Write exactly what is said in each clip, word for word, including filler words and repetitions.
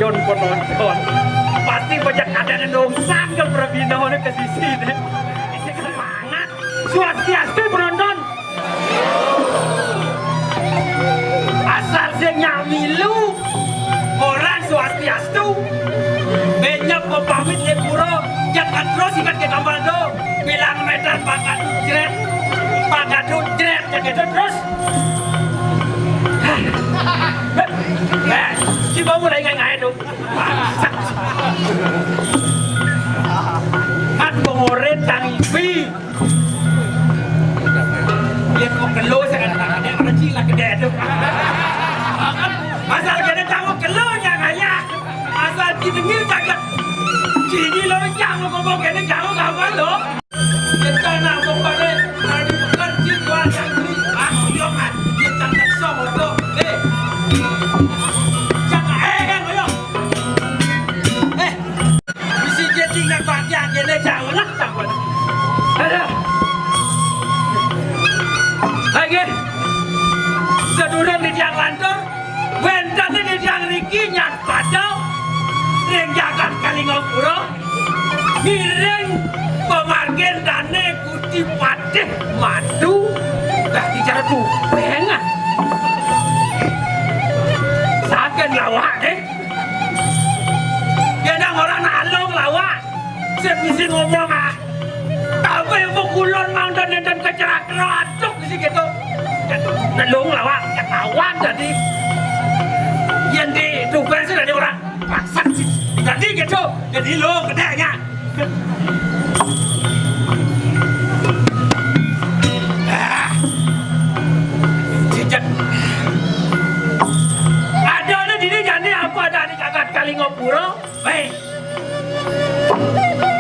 Penonton. Pasti banyak ada dongsak ke perabinahnya ke sisi deh. Isi semangat. Swastiastu, penonton. Asal sing nyamilu. Orang swastiastu. Benyap pamit di pura. Jangan terus ikat ke kamar do. Bilang meter pakat jret. Pakat jret. Cek itu terus. Eh, si bau mulai ngai-ngai tu. Kan pengoren tangi. Yen mau kelo, saya kata, "Ada orang cila kedai tu." Asal kena tahu kelo, jangan ya. Asal ci dengil cakap. Cini lo, jangan ngomong kena jauh kawan lo. Kita nak bukan ni, nak dibukan cik tuan yang beli. Ah, yo kan, dia tak nak sama tu. Eh. Jangan, eh, eh, ayo. Eh. Bisi jeting nak bagian dia ni jauh lah tak boleh. Aduh. Lagi. Sedurung di tiang lantur, wénten di tiang riki nyat pada ring jagat Kalingapura, ngiring pamargin dané Gusti Patih Madu, dah dicara kuping, ah. Saken lawak deh. Yén ora nalung lawak. Sing mesti ngomong, ah. Tapi pukulun mangda nénten kecelakaan, aduh, mesti gitu. Nelung lawak, ketahuan tadi. Yang di tugas sih tadi orang paksa sih. Tadi gitu, jadi lo gedenya. Ah. Cicak. Ada, ada dini jani apa ada di jagat Kalingapura? Baik.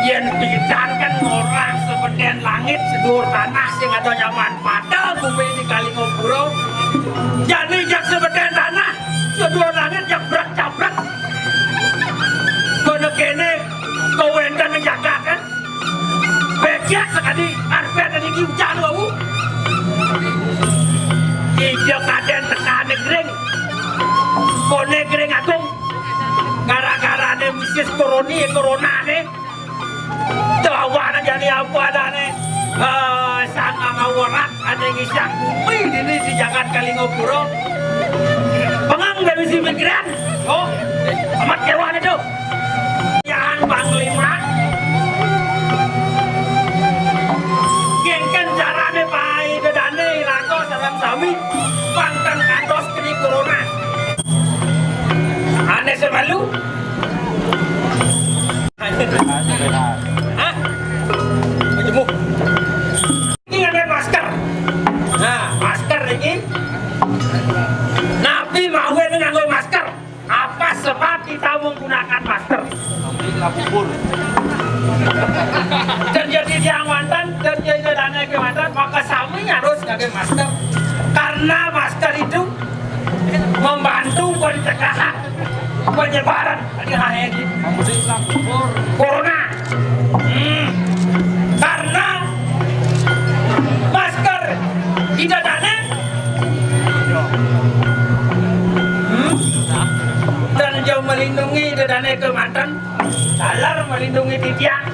Yén pidan kan orang sebeden langit, seduur tanah sing ada nyaman pada bumi di Kalingapura. Jani jak sebeden tanah, seduur langit jak brak-cabrak. Kono kéné, kawénten jagat kan. Becek sekali, karpet tadi diujan wau. Ija kadén tekané gering. Koné gering agung. Gara-garané misis koroni, koronané. Lawan aja nih apa adané. Eh, sang ngawarak ada ngisang bumi dini di jagat Kalingapura. Pengang dari si pikiran. Oh, amat kewan itu. Yang Panglima. Ngéngkén carané pai dedané ilaka sareng sami. Pantang kantos keni corona. Ané semalu. Hah? Majemuk. Iki nganggo masker. Nah, masker iki. Napi mawon nganggo masker? Apa sebab kita menggunakan masker? Dan jadi dia mantan, dan jadi dana ke mantan, maka sami harus pakai masker. Karena masker itu membantu pencegahan penyebaran dari H R G corona. Hmm. Karena masker tidak ada, hmm, dan jauh melindungi dedane kemanten, taler melindungi titiang.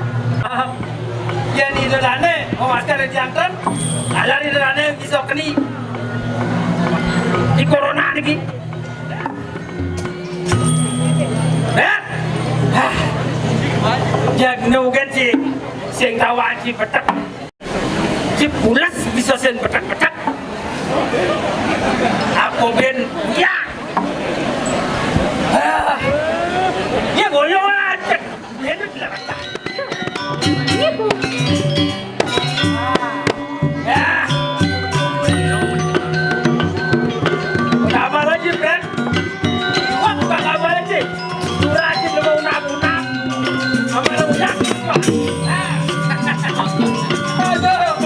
Yen ida dane memasker ida janten, alar ida dane bisa keni di corona niki. Eh? Hah. Jagnu kan si sing tawaan si betek. Si pules bisa sing betek-betek. Aku ben ya. Ah. Ya goyong aja. Tambah lagi, Brad. Wah, tambah lagi. Kurang aja, lu mau unak-unak. Tambah lagi, ya. Aduh.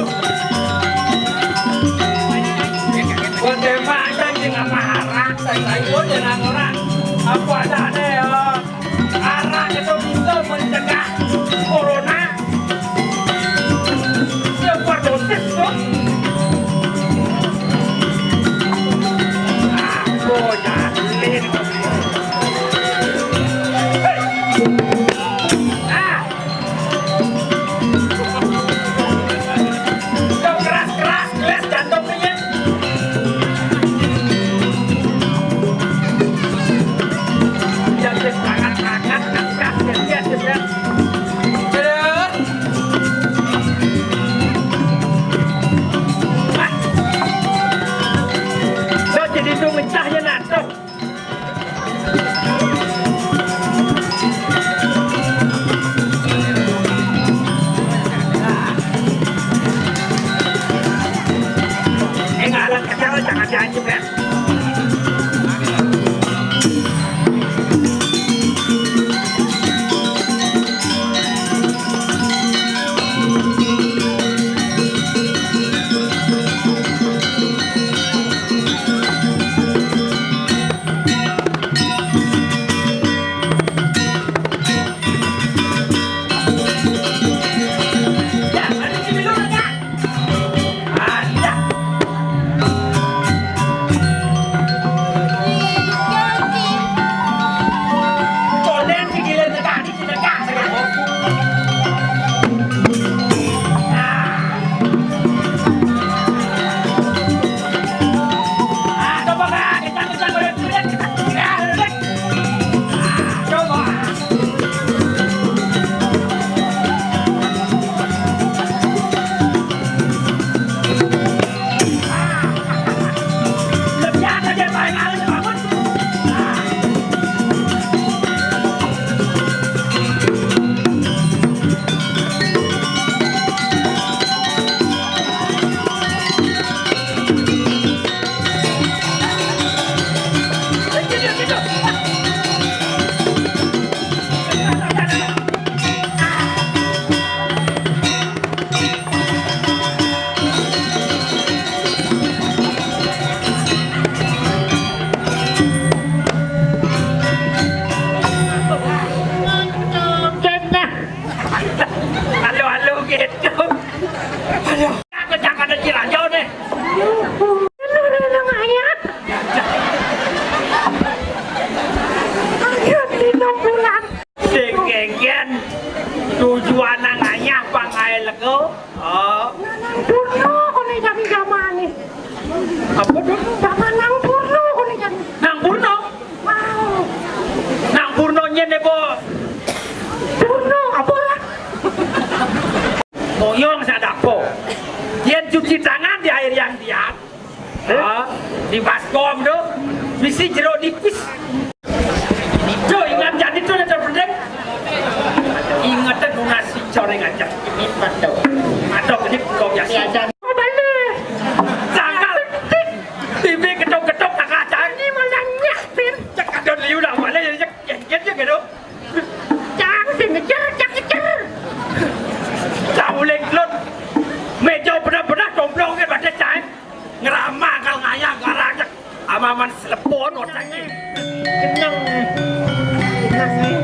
Gua tembak aja, anjing, sama arak. Tai-tai gua jangan orang. Apa ada, ada, ya? Arak itu bisa mencegah corona. Siapa dosis tuh? Aku nyalin. Ah. Keras-keras, keras jantung nih, ya. Ya, wis, angkat, angkat, angkat, ya, ya, ya, ya. Aduh. Wah. Lo jadi itu mecahnya nanti. Eh, ngalang kecil, jangan dihancurkan. Halo, halo gitu. Halo. Aku jangan ada cilanja nih. Ayo, Lino pulang. Sing genggen. Tujuan nang ayah pangai lego. Oh. Nang Purno kono jam jamane. Apa tuh? Zaman nang Purno kono jam. Nang Purno? Mau. Nang Purno nyen, Bo. Purno apa lah? Moyong sadapo. Yen cuci tangan di air yang diam. Ah, di baskom tuh. Misi jero nipis. Tuh, ingat jadi tuh, yang penting. Ingat tuh, lunas si coreng aja. Ini pada. Ada ini buka biasa. Iya, jangan. Oh, balik. Tanggal. Tipe ketok-ketok tak kacang. Ini malah nyah, Pin. Cek ada liu lah, malah ya, cek, cek, cek, cek, gitu. Cang, sing ngejer, cang ngejer. Cang uling kelut. Meja bener-bener domplong ke pada cang. Ngerama kal ngayah garang cek. Amaman selepon otak ini. Kenyang. Kenyang nih.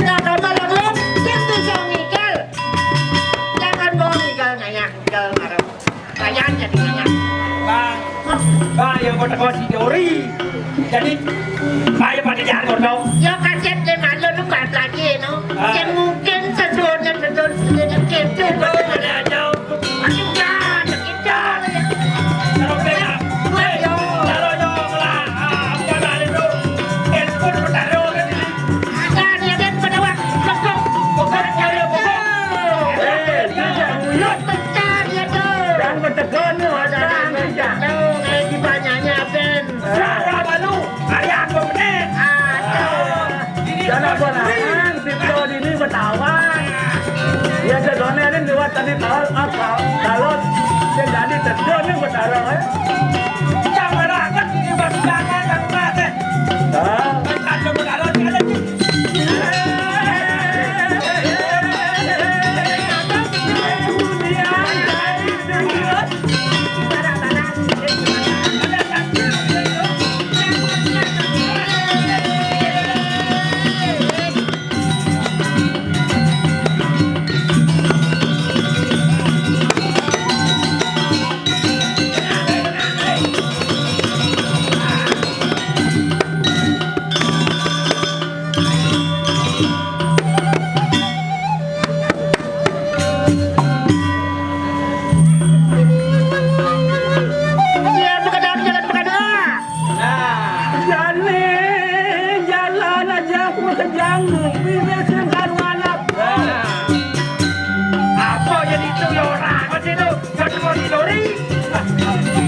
Nah, kalau malam lo, dia tuh jangan ngigel. Jangan bawa ngigel ngayah, ngigel ngarep. Kayaknya di ngayah. Bang, Bang, yang kau teko si Dori. Jadi, Bang, yang pada jalan kau tahu. Ya, kasih dia malu lu, balik lagi, no. Ah. Yang mungkin sesuatu, sesuatu, sesuatu, sesuatu. Ada aja. Aduh, ya, ada kita. Kalau beda, eh, kalau nyong lah, ah, apa lah itu? Handphone bertaruh kan ini. Ada, dia, dia pada waktu besok. Besok, ya, besok. Eh, tidak, mulut. Pecah dia tuh. Yang bertegur nih, orang tidak. Tuh, kayak gimana, Ben? Sara balu, hari aku menit. Aduh. Jangan bonahan, Fitro dini betawa. Ya, sedonerin lewat tadi tol, apa, kalau dia jadi terjun nih, betara, eh. Yang merakat di batu tangan, kan, Mas, eh. Ah. Kan ada betara, kan ada. Apa jadi itu ya orang? Apa sih itu? Kan mau didori.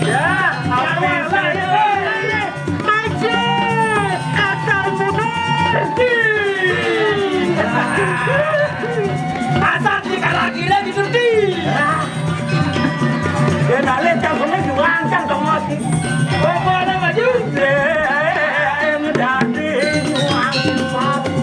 Ya, apa sih? Masjid asal mundur. Asal di kalangan itu di. Dia balik, cang, kena juang, cang, kena mati. Bawa nama juga. Dia yang dati, juang, mati.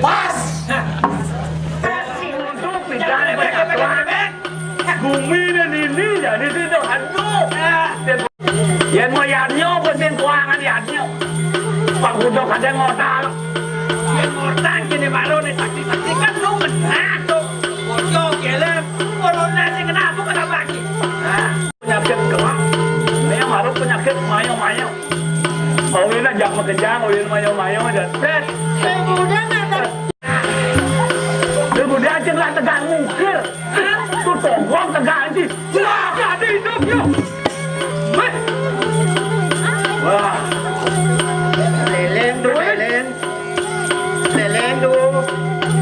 Pas. Bumi ini, ini, jadi itu, aduh. Yen mau yadnya, penting keuangan yadnya. Pak Gudok ada modal. Yen modal kene baru nih, saksi-saksi kan lu kena tuh. Bocor, gelem, corona sih kena, aku kena lagi. Nah, penyakit doang. Ini yang baru penyakit mayo-mayo. Awin aja makejang, awin mayo-mayo aja. Set. Saya muda nggak ter- Dia muda aja nggak tegang mungkir. Tuh tongkong tegang sih. Wah, jadi hidup yuk. Weh. Wah. Leleng tuh, leleng. Leleng tuh.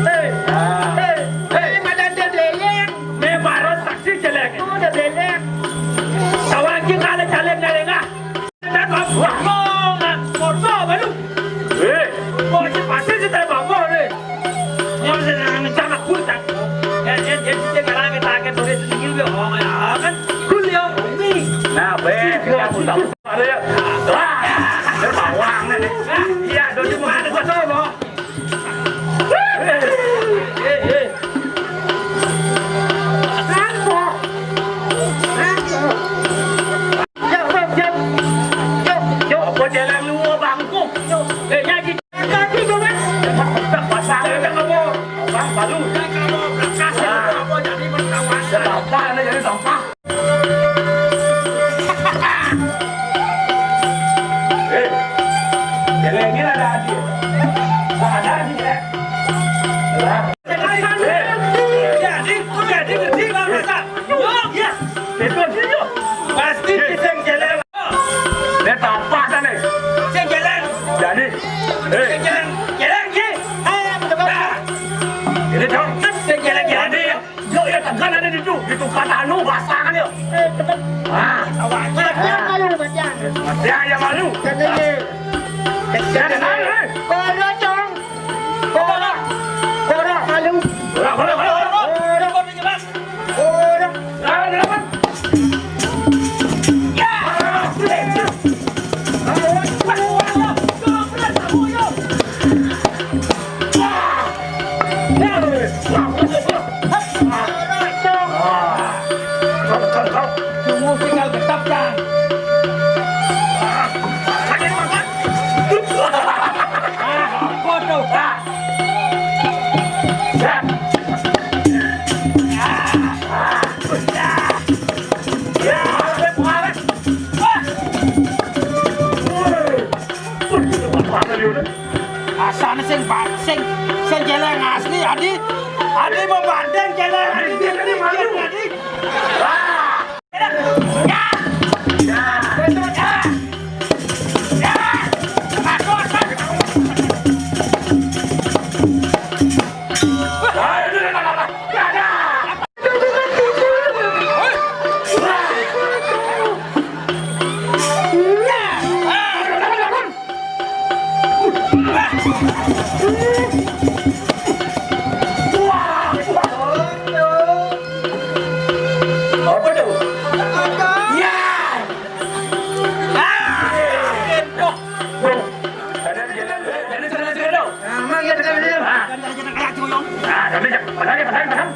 Hei. Ah. Hei. Hei, mana ada leleng? Memang harus saksi jelek. Itu udah leleng. Tawa lagi kalau caleg leleng ah. Tembak bangor, nah, foto baru. Eh. Kok si pasti si tembak bangor nih. Yang bisa nang tembak bangor. Eh, eh, eh, dia ngarang kita ke tulis ini juga, oh, ya, kan? Cool, ya. Ini. Nah, be, kamu tahu. Ada ya? Wah, ada bawang nih. Iya, ada di mana gua tahu, loh. Eh, eh, eh. Rampok. Rampok. Yuk, yuk, yuk. Yuk, yuk. Apa jalan lu, bangku? Yuk. Eh, nyaji. Tadi gua kan. Pasang aja nggak mau. Bang, baru. Ya, kalau berkas, ah, apa jadi berkawan? Sampah, ini jadi sampah. Eh, jelek ini ada haji. Nggak ada haji, ya. Lah. Eh, jadi, jadi ngerti, Bang Hasan. Yuk, ya. Itu dia. Pasti sing jelek. Dia tampak kan, nih? Sing jelek. Jadi, eh. Sing jelek. Jelek, ya. Eh, betul. Nah. Ini dong. Sing jelek, jelek. Jadi, yo, ya, tekan ada di situ. Di tempat anu, basah kan, ya. Eh, betul. Ah. Matiang malu, matiang. Matiang yang malu. Jangan, ya. Jangan, eh. Kalau, Cong. Ora, ora malu. Ora, ora, ora, ora. Ora. Ora. Lawan, lawan. Ya. Tunggu tinggal getap, Cang. Ah, bodoh. Asane sing ba-, sing, sing jeleng asli, Adi. Adi membanding jeleng, Adi. Adi. Apa tuh? Ya. Ah, itu. Tuh. Ada di jalan, ada di jalan, ada di jalan. Nah, emang iya, ada di jalan. Ah. Ada di jalan, ada di jalan. Ah, ada di jalan, ada di jalan.